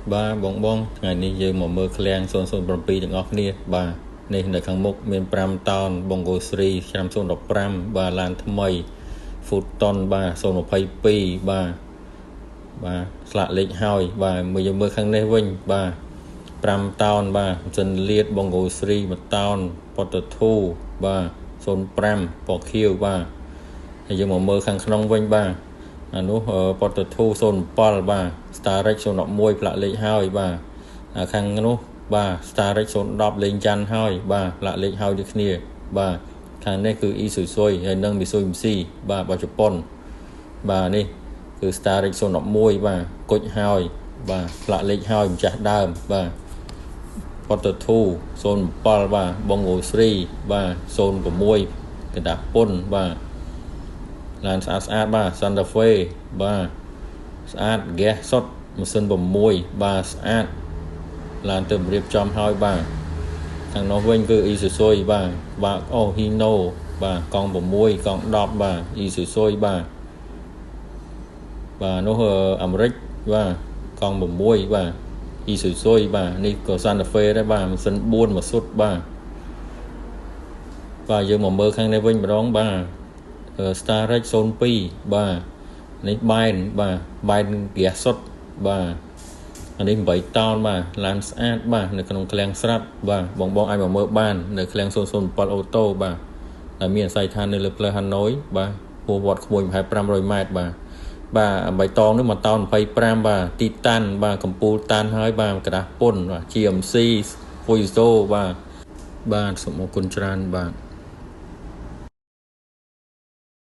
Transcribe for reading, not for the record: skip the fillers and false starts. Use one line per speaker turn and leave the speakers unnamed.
បាទបងបងថ្ងៃនេះយើងមកមើលឃ្លាំង007ទាំងអស់គ្នាបាទនេះនៅខាងមុខមាន5តោន Bongo 3ឆ្នាំ015បាទឡានថ្មី Foton បាទ022បាទបាទស្លាកលេខហើយបាទមើលយើងមើលខាងនេះវិញបាទ5តោនបាទម៉ាស៊ីនលៀត Bongo 3 1តោន Porter 2បាទ05ពណ៌ខៀវបាទហើយយើងមកមើលខាងក្នុងវិញបាទអានោះ Porter 2 07បាទ Starex 011ផ្លាកលេខហើយបាទខាងនោះបាទ Starex 010លេងច័ន្ទហើយបាទផ្លាកលេខហើយដូចគ្នាបាទខាងនេះគឺ Isuzu ហើយនិង Mitsubishi បាទរបស់ជប៉ុនបាទនេះគឺ Starex 011បាទគុជហើយបាទផ្លាកលេខហើយម្ចាស់ដើមបាទ Porter 2 07បាទ Bongo 3បាទ06កណ្ដាស់ពុនបាទឡានស្អាតស្អាតបាទ Santa Fe បាទស្អាតហ្គាសសុតម៉ាស៊ីន6បាទស្អាតឡានទៅរៀបចំហើយបាទខាងនោះវិញគឺ Isuzu បាទបាទអូ Hino បាទកង់6កង់10បាទ Isuzu បាទបាទនោះអាមេរិកបាទកង់6បាទ Isuzu បាទនេះក៏ Santa Fe ដែរបាទម៉ាស៊ីន4មួយសុទ្ធបាទបាទយើងមកមើលខាងនេះវិញម្ដងបាទ Starex 02បាទនេះបែនបាទបែនហ្គាសសុទ្ធបាទអានេះ8តោនបាទឡានស្អាតបាទនៅក្នុងឃ្លាំងស្រាប់បាទបងបងអាចមកមើលបាននៅឃ្លាំង007អូតូបាទដែលមានអាស័យដ្ឋាននៅលើផ្លូវហាណូយបាទពោះវត្តក្មួយប្រហែល500ម៉ែត្របាទបាទ8តោននេះ1តោន25បាទទីតាន់បាទកំពូលតាន់ហើយបាទกระดาษពុនបាទ GMC Fuso បាទបាទសូមអរគុណច្រើនបាទ